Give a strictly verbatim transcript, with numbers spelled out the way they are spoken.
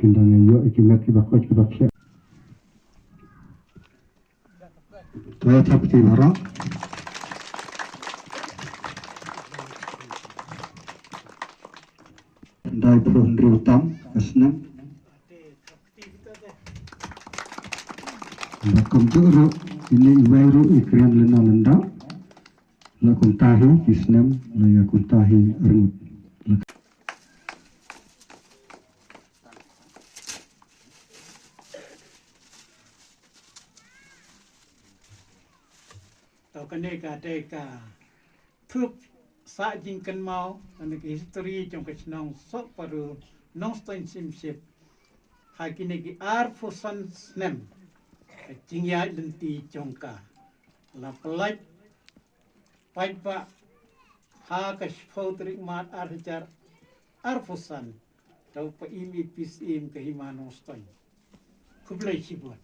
Kin dang ïoh ïa ki met kiba koit kiba khiah. To ïa thap kti baroh. Khyndai phew hynriew tam ka snem. Ba kumjuh ruh ine iwei ruh i krian lynda lynda. La kumta hi ki snem, la ïa kumta hi arngut. To kane ka dei ka thup sah jingkynmaw, kane ka history jong ka shnong Sohparu, Nongstoiñ Syiemship. Ha kine ki arphew san snem ka jingïaid lynti jong ka. La pyllait paidbah ha ka shiphew tarik Mart ar hajar arphew san. To pa im i pis im ka hima Nongstoiñ. Khublei shibun.